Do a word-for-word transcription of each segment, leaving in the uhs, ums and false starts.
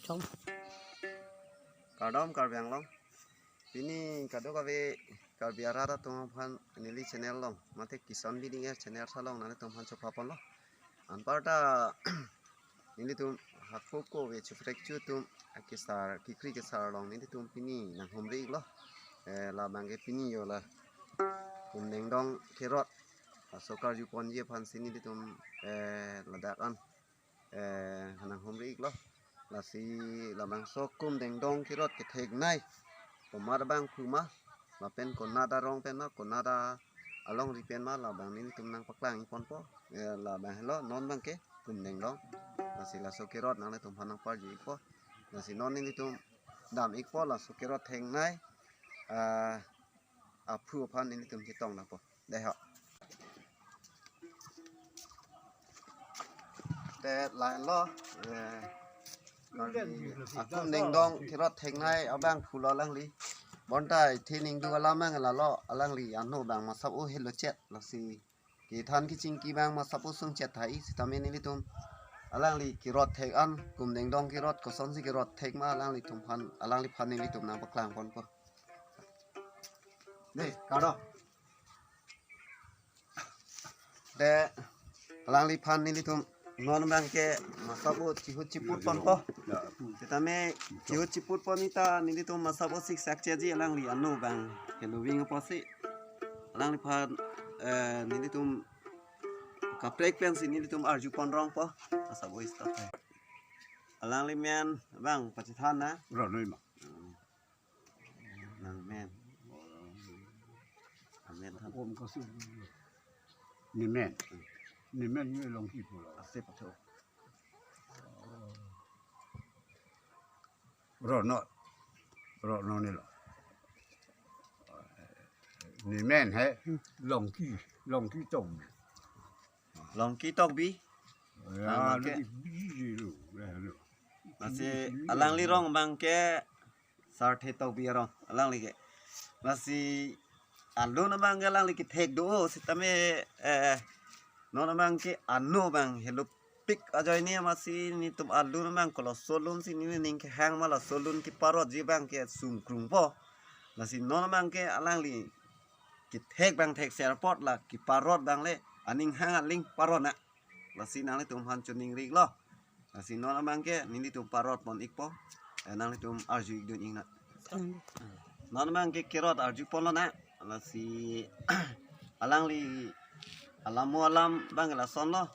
Tom. Kardom Karbi Anglong. Pini kadokave Karbi arat atum aphan neli channel along, mate Kisan Biding Air channel along nanglitum aphan chopha ponlo. Anparta nelitum hako kove chiprek chu atum akesar, kekri kesar along nelitum pini nanghumri-iklo. Eh, labang ke pini yo la Kumdengdong kerot, laso karju ponji aphansi nelitum, eh, ladak an, eh, nanghumri-iklo. Lasi labangso Kumdengdong kerot ketheknei komat abangphu ma, lapen konat arong pen ma, konat alongri pen ma, labang nelitum nangpaklang-ik ponpo. Eh, labang helo non abang ke Kumdengdong. Lasi laso kerot nanglitum aphan nangparju-ikpo. Lasi non nelitum dam-ikpo laso kerot theknei, ah, aphu aphan nelitum chetong nangpo. Dei ho. Te lahenlo, eh, Karbi aKumdengdong kerot theknei abangphu lo alangli. Bonta ithi ningduk alam abang lalo, alangli ano abang masap o helo chet, lasi kethan kechingki abang masap o sung chet tahai, sitame nelitum alangli kerot thek an, Kumdengdong kerot kosonsi kerot thek ma alanglitum aphan, alangliphan nelitum nangpaklang ponpo. Dei, kardom. Te alangliphan nelitum non abang ke masap o chihut chiput ponpo. Sitame chihut chiput pon ita nelitum masap o siksak cheji, alangli ano abang helo ving apotsi. Alangliphan, eh, nelitum kaprek pensi nelitum arju pon rongpo. Masap o stop. Alangli men abang pachethan na. Ronoi ma. Hmm. Nang men. Amen than. Om kasu. Ne men. Ne men yo Longki pulo. Ase patho. Rono. Rono ne lo. Ne men he. Longki. Longki Tokbi. Longki Tokbi. Ya, Longki. Longki Tokbi lo. Ya, lo. Lasi alangli rong abang ke Sarthe Tokbi arong alangli ke. Lasi alun abang ke alangli kethek do, sitame, eh, non abang ke ano abang helopik ajoine amatsi nelitum alun abang koloso alun si neli ning kehang ma laso alun keparotji abang ke sungkrungpo. Lasi non abang ke alangli kethek abang thekser apot la keparot abang le aning hang aling parot na. Lasi nanglitum aphan choningri-iklo. Lasi non abang ke nelitum parot pon-ikpo. Eh, nanglitum arju-ik dun-ik na. Hmm. Non abang ke kerot arju ponlo na. Lasi alangli alam mo alam abang ke lasonlo.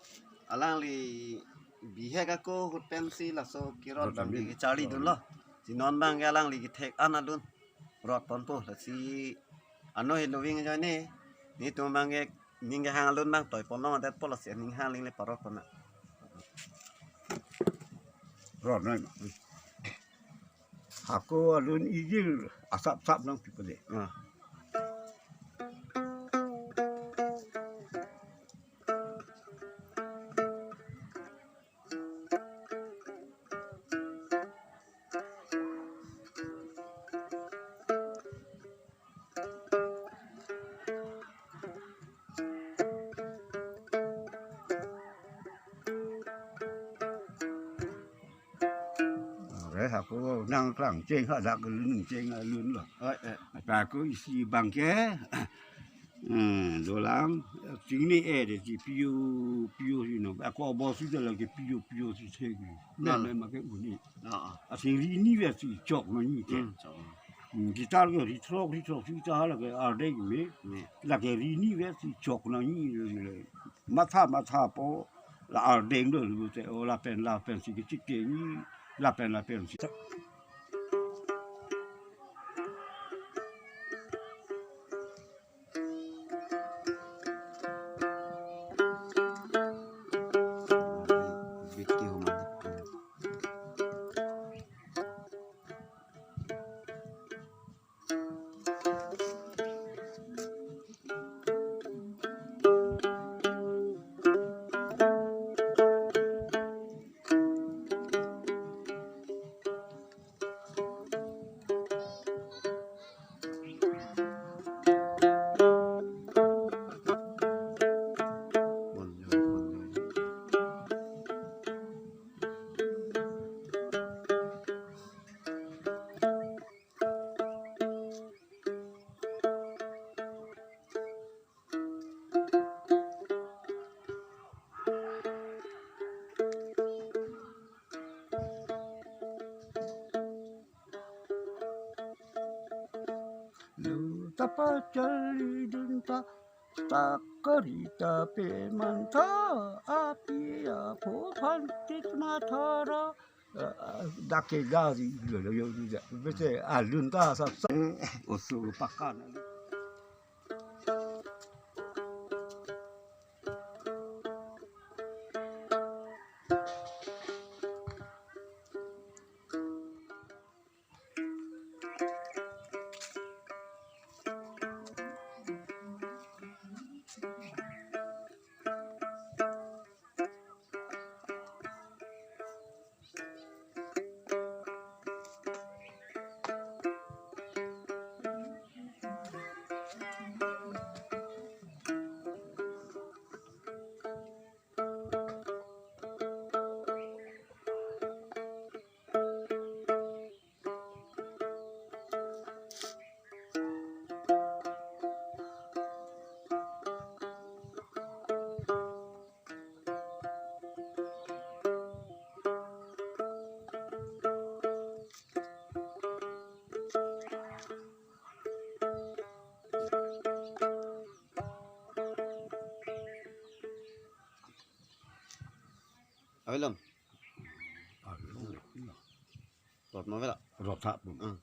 Alangli bihek ako ahut pensi laso kerot abang ke charli dunlo. Si non abang ke alangli kethek an alun rot ponpo, lasi ano helo ving ajoine nelitum abang ke ning kehang alun abang toi ponlong adetpo, lasi aning hang aling le parot pon na. Ronoi ma. Hako alun ijil asap sap nangpipo dei. Ah. Are hako nangklang cheng hadak nung cheng alun lo. Oi, eh. Apa ko isi abang ke. Hmm, dolang, chingni eh de si piu, piu si no. Ako bos si dolang ke piu, piu si segi. Nah. Nah, nah, make uni. Ah, ah. Asi rini ver si chok nangji ke. Hmm, chok. Hmm, gitar ke rithrok, rithrok si ta lake ardeng me. Me. Lake rini ver si chok nangji le. Matha, matha po la ardeng do lu te o lapen, lapen si kechik ke ni, lapen, lapen si. Tapa charlidun ta, ta kari ta pemantha, api aphu aphan tit mathara. Dak ke gari lo lo yo lo ja. Bete alun ta sap sap. Oso pakan. Avelom. Rot ma vela. Rot tha. Hmm.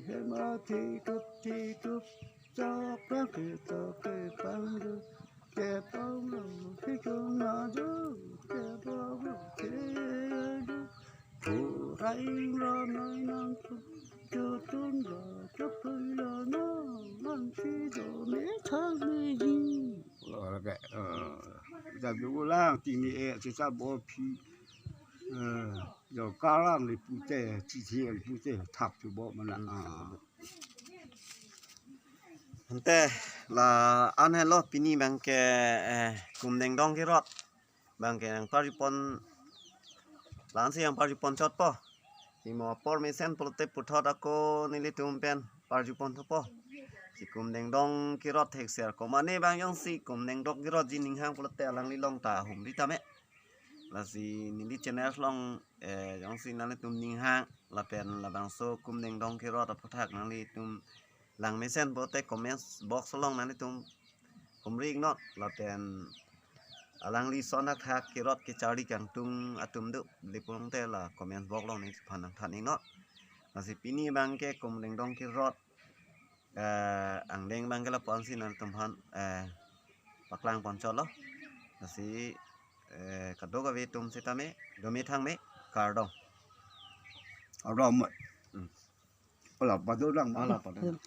Hema thikup thikup chok prang ke chok ke pang du ke pang lo ke chung na du ke pang lo ke du. Thu rai ing ra nai nang tu chu tun ra chok pui la na nang si do me thang me ji. Lo la ke. Eh, ja ju lang ti ni e si sa bo phi. Eh, jo kalang le pute, chithi le pute, thap chu bo mana. Hmm. Ah. Ante la an helo pini bang ke, eh, Kumdengdong Kirot. Bang ke nang parjupon, la-an si nang parjupon chotpo. Imo apor mesen pulote puthot ako nelitum pen parjupon thupo. Si Kumdengdong Kirot thekser komane bang jongsi Kumdengdong Kirot ji ninghang pulote alangli along ta humri tame. Lasi neli channel along, eh, jongsi nanglitum ninghang lapen labangso Kumdengdong Kirot aphuthak nanglitum lang mesen pulote comment box along nanglitum humri iknon lapen alangli ason athak kirot kecharli kangtung atum do, lapu along te la comment box along nephan nangthan iknon. Lasi pini bang ke Kumdengdong Kirot, eh, angdeng bang ke lapu-an si nanglitum aphan, eh, paklang pon chotlo. Lasi, eh, kadokave atum sitame, dome thangme, kardom. Aram. Hmm. Ala pado lang. Ala pado.